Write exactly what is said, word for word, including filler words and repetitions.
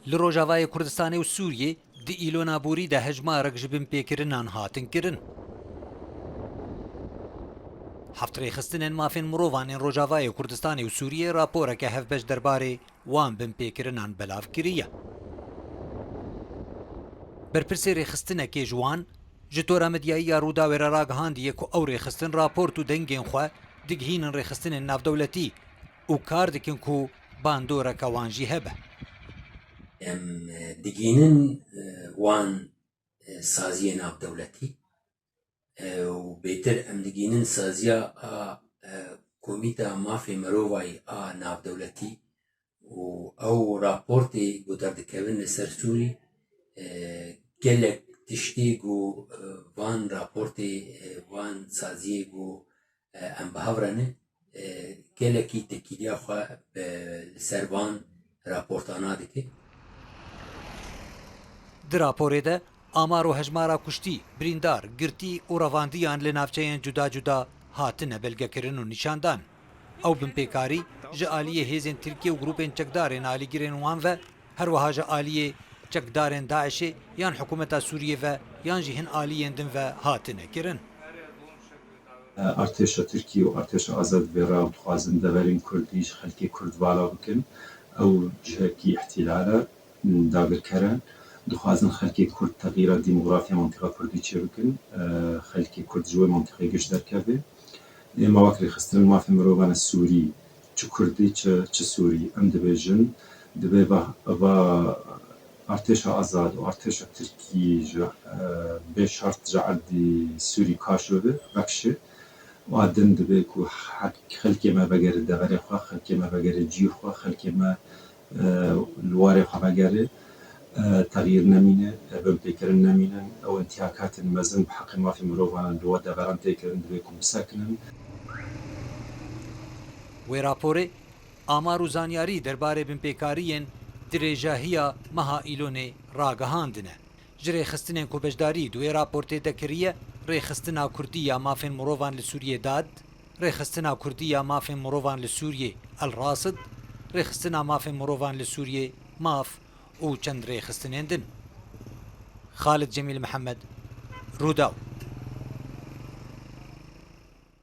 Li Rojavayê Kurdistanê û Sûriyê di îlona borî de hejmarek ji binpêkirinan hatin kirin. Heft rêxistinên mafên mirovan ên Rojavayê Kurdistanê û Sûriyê raporeke hevbeş derbarê wan binpêkirinan belav kiriye. Berpirsê rêxistinekê ji wan ji tora medyayî ya Rûdawê re ragihandiye ku ew rêxistin raport û dengên xwe digihînin rêxistinên navdewletî û kar dikin ku bandoreke wan jî hebe. Em, e, digihînin, e, wan, e, saziyê navdewletî, e, û bêtir em digihînin saziya a, e, Komîta Mafê Mirovayî a Navdewletî û ew raportê ku derdikevin li ser Sûrî, e, gelek tiştî ku, e, van raportê, e, van saziyê ku, e, em bi hev re ne, e, gelekî tekîliya xwe bi, li ser van raportana dike. Di raporê de amar û hejmara kuştî, birîndar, girtî û revandiyan li navçeyên cuda cuda hatine belgekirin û nîşandan. Ew binpêkarî ji aliyê hêzên Tirkiyê û grûpên çekdarên alîgirên wan ve, her wiha ji aliyê çekdarên DAIŞê yan hikûmeta Sûriyê ve yan jî hin aliyên din ve hatine kirin. Artêşa Tirkî û Artêşa Azad vê re dixwazin deverên Kurdî ji xelkê Kurd vala bikin. Ew cihekî îhtîlal e, dagirker e. Dixwazin xelkê Kurd texyîra demografya mentiqa Kurdî çêbikin. Xelkê Kurd ji wê mentiqê giş derkeve. Êma wek rêxistinên mafê mirovan e Sûrî, çi Kurdî, çi, çi Sûrî, em dibêjin, divê va, va artêşa azad û artêşa Tirkî ji, e, bê şert ji erdî Sûrî kaşo be, vekişe. Û a din divê ku hek-, xelkê me vegere deverê xwe, xelkê me vegere cîr xwe, xelkê me, e, li warê xwe vegere, e, texyîr nemîne, e, binpêkirin nemînin. Ew intihakatin mezin bi heqê mafê mirovan li we deveran tê kirin, divê ku bisekinin. Wê raporê amar û zanyarî derbarê binpêkariyên dirêjahiya meha Îlonê ragihandine. Ji rêxistinên ku beşdarî di wê raportê de kiriye, Rêxistina Kurdî ya Mafên Mirovan li Sûriyê, DAD, Rêxistina Kurdî ya Mafên Mirovan li Sûriyê, El Rasid, Rêxistina Mafên Mirovan li Sûriyê, MAF, û çend rêxistinên din. Xalid Cemîl Mihemed, Rûdaw.